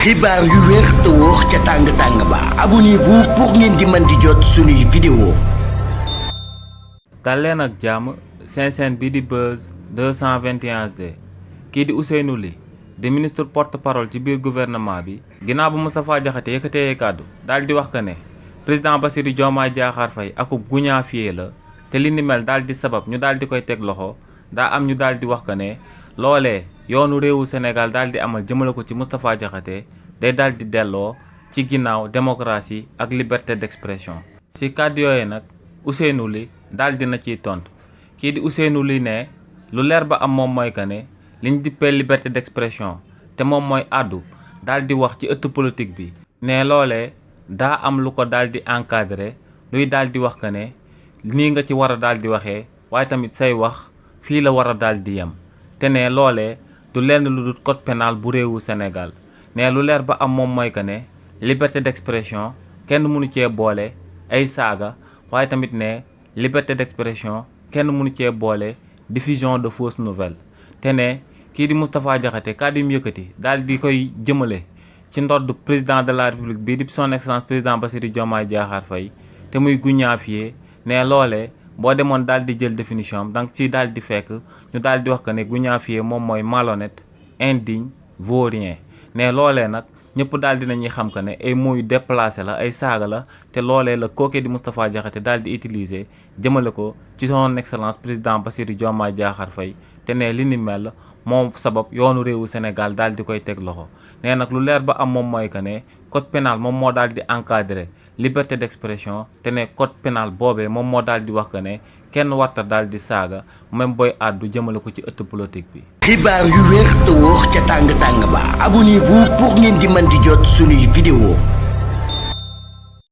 xibaar yu wér te wóor ca tàng ba abonnez-vous pour ngeen di mën di jot suñuy vidéo. dal leen ak jàmm seen chaîne bi di Buzz 221 kii di Ousseynou Ly di ministre porte-parole ci biir gouvernement bi ginnaaw bu Moustapha Diakhaté yëkkatee kàddu daal di wax que ne président Bassirou Diomaye Diakhar Faye akub guñaafiye la te li ni mel daal di sabab ñu daal di koy teg loxo daa am ñu daal di wax que ne loolee yoonu réewu Sénégal daal di amal jëmale ko ci Moustapha Diakhaté day daal di delloo ci ginnaaw démocratie ak liberté d'expression. ci kàddu yooyu nag Ousseynou Ly daal dina ciy tontu kii di Ousseynou Ly ne lu leer ba am moom mooy que ne liñ dippee liberté d'expression te moom mooy àddu daal di wax ci ëttu politique bi ne loolee daa am lu ko daal di encadré luy daal di wax que ne nii nga ci war a daal di waxee waaye tamit say wax fii la war a daal di yem te ne loolee du lenn lu dul code pénal bu réewu Sénégal ne lu leer ba am moom mooy que ne liberté d'expression kenn mënu cee boole ay saaga waaye tamit ne liberté d'expression kenn mënu cee boole diffusion de fausses nouvelles te ne kii di Moustapha Diakhaté kàddu mu yëkkati daal di koy jëmale ci ndodd président de la république bii di son excellence président Bassirou Diomaye Diakhar Faye te muy guñaafiye ne loolee boo demoon daal di jël définition am donc ci daal di fekk ñu daal di wax que ne guñaafiye moom mooy malhonnête indigne vaurien ne loolee nag ñëpp daal dinañuy xam que ne ay mots yu déplacé la ay saaga la te loolee la kookee di Moustapha Diakhaté daal di utiliser jëmale ko ci son excellence président Bassirou Diomaye Diakhar Faye te ne li ni mel moom sabab yoonu réewu Sénégal daal di koy teg loxo nee nag lu leer ba am moom mooy que ne code pénal moom moo daal di encadrer liberté d'expression te ne code pénal boobee moom moo daal di wax que ne kenn warta daal di saaga même booy àddu jëmale ko ci ëtt politique bi. xibaar yu wér te wóor ca tàng ba abonnez-vous pour ngeen di mën di jot suñuy vidéo.